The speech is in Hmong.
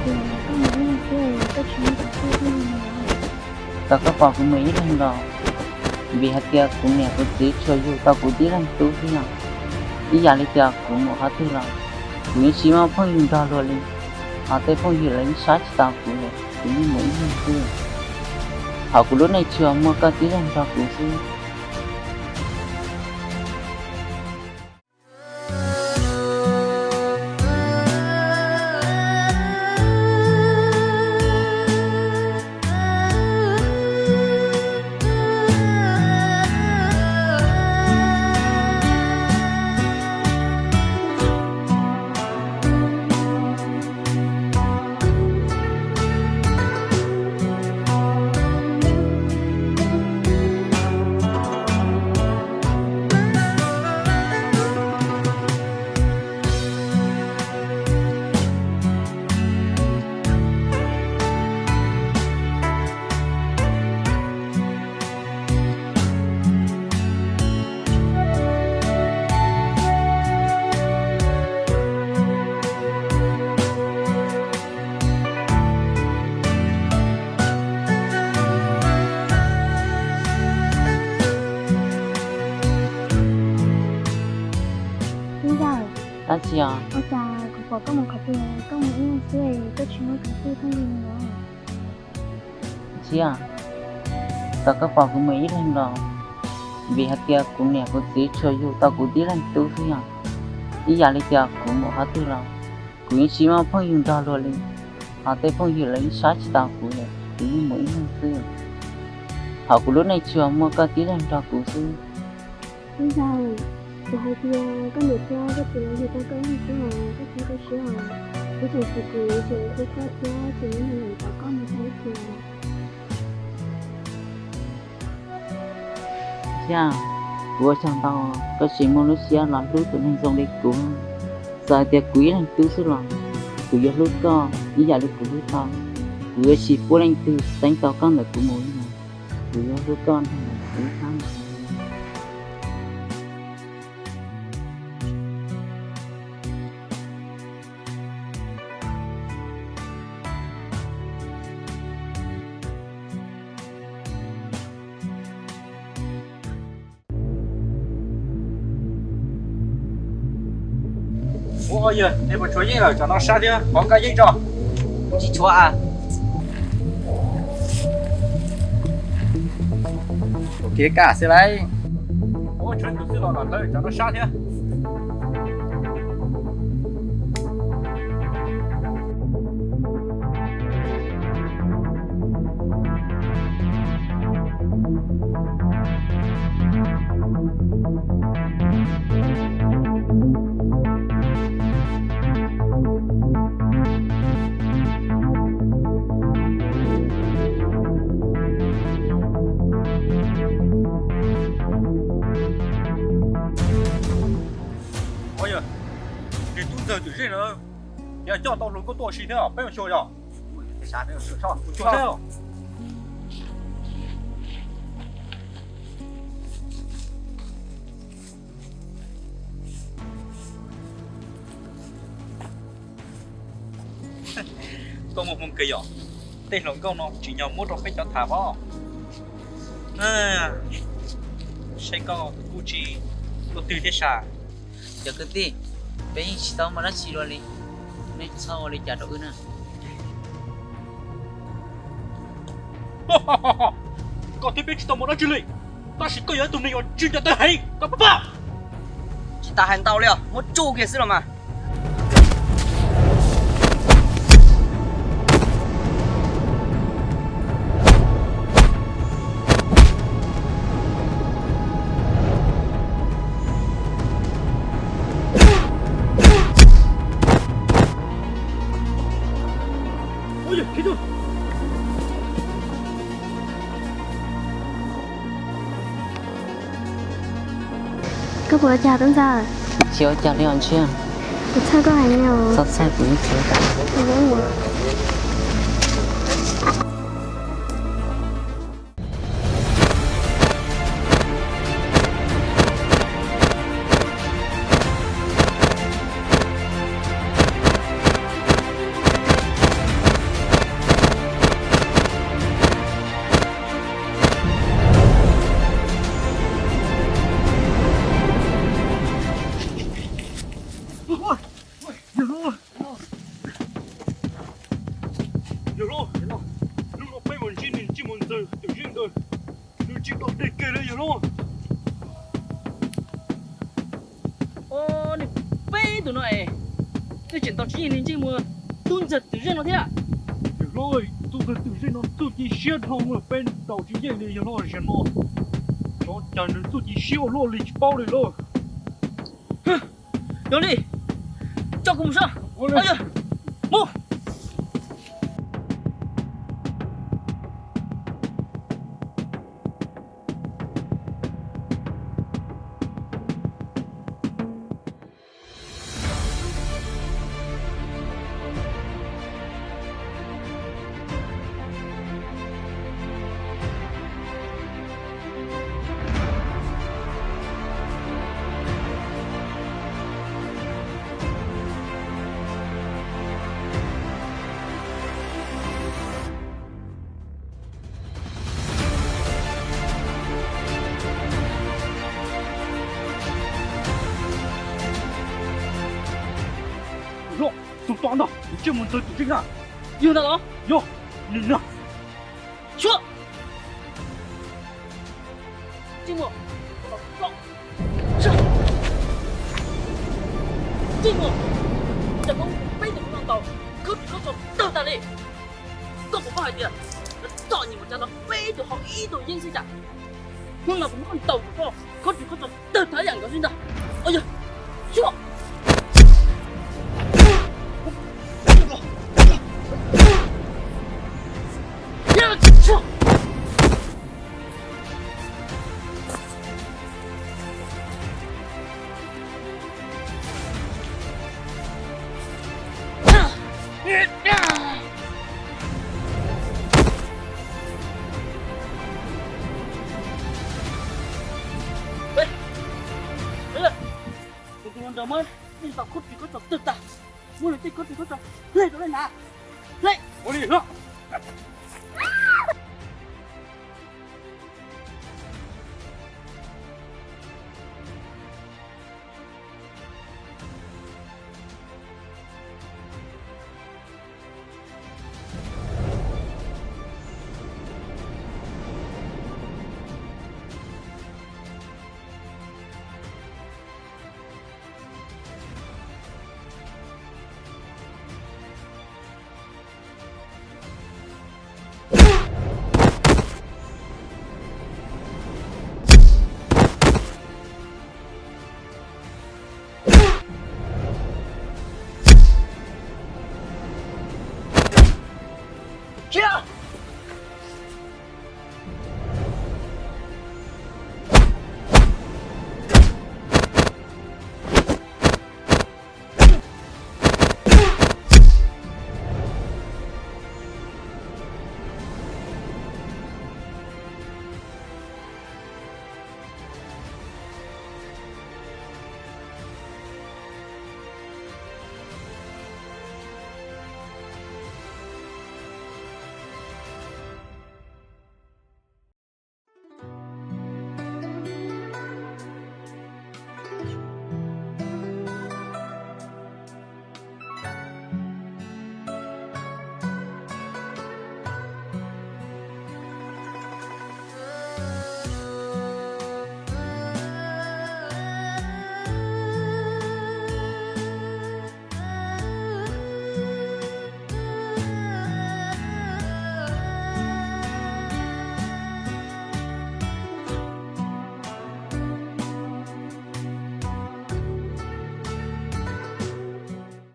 Koj mus ib leeg xwb, koj tsis muaj kwv tij phooj ywg los? Tau koj pom kuv mus ib leeg los, vim hais tias kuv niam kuv txiv tsuas yug tau kuv tib leeg tub xwb yom. Ib yam li tias kuv mus qhov twg los, kuv yeej tsis muaj phooj ywg nrog luag li, ho tej phooj ywg lawv yeej saib tsis taus kuv li, kuv yeej mus ib leeg xwb. Hauv kuv lub neej tsuas muaj koj tib leeg nrog kuv xwb. Ntxawm, dab tsi os? Ua cas kuv pom koj mus qhov twg koj mus ib leeg xwb, koj tsis muaj kwv tij phooj ywg li los? Ntxawm, tau koj pom kuv mus ib leeg los, vim hais tias kuv niam kuv txiv tsuas yug tau kuv tib leeg tub xwb yom. Ib yam li tias kuv mus qhov twg los, kuv yeej tsis muaj phooj ywg nrog luag li, ho tej phooj ywg lawv yeej saib tsis taus kuv li, kuv yeej mus ib leeg xwb. Hauv kuv lub neej tsuas muaj koj tib leeg nrog kuv xwb. Ntxawm, txawm hais tias koj niam thiab koj txiv lawv yug tau koj ib leeg xwb los koj txhob tu siab os. Ib tsoom txiv kwv tseem hlub koj thiab tseem yuav nrog koj mus txog ib txhis. Thiab kuv ua tsaug ntau koj tseem muaj lub siab los hlub tus neeg zoo li kuv. Txawm hais tias kuv ib leeg tub xwb los kuv yuav hlub koj ib yam li kuv hlub tau. Kuv yuav tsis pub leej twg txeeb tau koj ntawm kuv mus li. Kuv yuav hlub koj ntag, kuv hlub koj. Ua yawg, nej puas tshuav yeej lawm, cov no sab thiab, pov nkaj yeej tso. Kuv tsis tshuav a. Ua kev kaj xwb lauj. Ua tshuav tus xwb los los lawm, cov no sab thiab. Ua yog, nws tub ntxawg twm zej no, yog coj tau hluas nkauj tuaj si thiab peb mus xyuas yog. Koj muaj hmoo kawg yom, tej hluas nkauj no tsim nyog muab rau peb cov tham os. Saib koj kuj tsis tuaj twg thiab sas. Cov kwv tij, peb yeej tsis tau muaj dab tsi dua li, nej txhob ua li cas rau wb na. Koj thiab peb tsis tau muaj dab tsi li, tab sis koj yog ib tug neeg uas tsis nco tawv heev, koj pab. Tsis tas hais ntau li os, muab tsuj kiag xwb los mas. Koj puas ua cas tub ntxawg? Tsis ua cas li os Ntshiab. Kuv txhawj koj heev li os. Txhob txhawj, kuv yeej tsis ua cas. Tus no es, nej tseem ntaus tsis yeej li ntsej muag tub ntxawg twm zej no thiab. Yawg hlob, tub ntxawg twm zej no txuj ci siab dhau lawm, peb ntaus tsis yeej li yawg hlob, zaum no xyov cas nws txuj ci siab ua luaj li tsis paub li lauj. Yog li, coj kuv mus saib. Mus. Yog, tus tom ntawd ntsej muag ntxawg twm zej na. Yog ntag los? Yog, nws na. Tshuav. Ntsej muag, ntsej muag, cas koj peb tus hluas no ntaus khaub ris khaub tsho tawg tas li. Koj puas paub hais tias txom nyem ua cas no peb tus haus ib tug yeeb xwb cas? Hnub no kuv muab koj ntaus kom koj khaub ris khaub tsho tawg tas yam nkaus xwb ntag. Au yog, tshuav. Tus hluas nraug muab nej ntaus khaub ris khaub tsho tawg tas, muab nws tej khaub ris khaub tsho hle rau nej hnav. Hle. Ua li hlob.